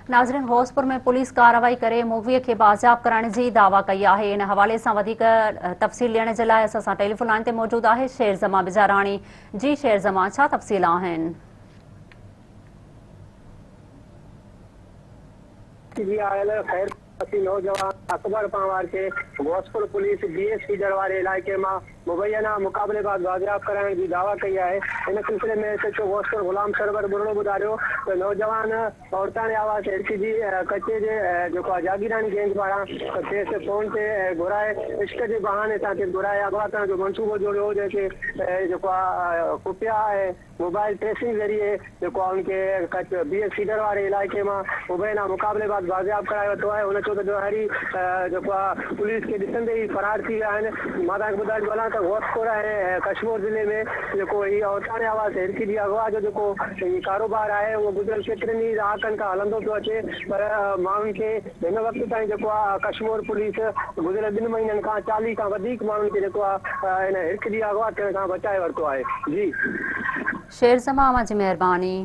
ناظرين غوثپور ۾ پوليس ڪارروائي ڪري مغوي کي بازياب ڪرائڻ جي دعويٰ ڪئي آهي ان حوالي سان وڌيڪ تفصيل ڏيڻ جي لاء اسان سان ٽيليفون لائين تي موجود آهي شير زمان بجاراڻي جي شير زمان ڇا تفصيل آهن. جي آيل خيرپور نوجوان اڪبر پنهوار کي Ghauspur police B S feeder واري علائقي مان مبينا مقابلي بعد بازياب ڪرائڻ جي دعويٰ ڪئي آهي. ان سلسلي ۾ S H O Ghauspur Ghulam Sarwar Buriro ٻڌاريو ته نوجوان عورتاڻي آواز هرکي جي ڪچي جي جيڪو آهي جاگيراڻي گينگ پاران کيس فون تي گهرائي عشق جي بهاني سان کيس گهرائي اغوا ڪرڻ جو منصوبو جوڙيو هو جنهن کي جيڪو آهي خفيه ۽ موبائل ٽريسنگ ذريعي جيڪو آهي ان کي ڪچ بي ايس فيڊر واري علائقي مان مبينا مقابلي بعد بازياب ڪرائي ورتو آهي. هن چيو ته ڏوهاري جيڪو آهي پوليس کي ڏسندي ئي فرار ٿي ويا آهن. مان توهان کي ٻڌائيندو هلان ته غوثپور ۽ ڪشمور ضلعي ۾ جيڪو هي عورتاڻي آواز هرکي جي اغوا جو جيڪو هي ڪاروبار آهي اهو گذريل ڪيترن ئي ڏهاڪن کان هلندو پيو اچي پر ماڻهن کي هن وقت تائين جيڪو آ ڪشمور پوليس گذريل ٻن مهينن کان 40 کان وڌيڪ ماڻهن کي جيڪو آ هن هرک جي اغوا ٿيڻ کان بچائي ورتو آهي. جي. شير زمان اوهان جي مهرباني.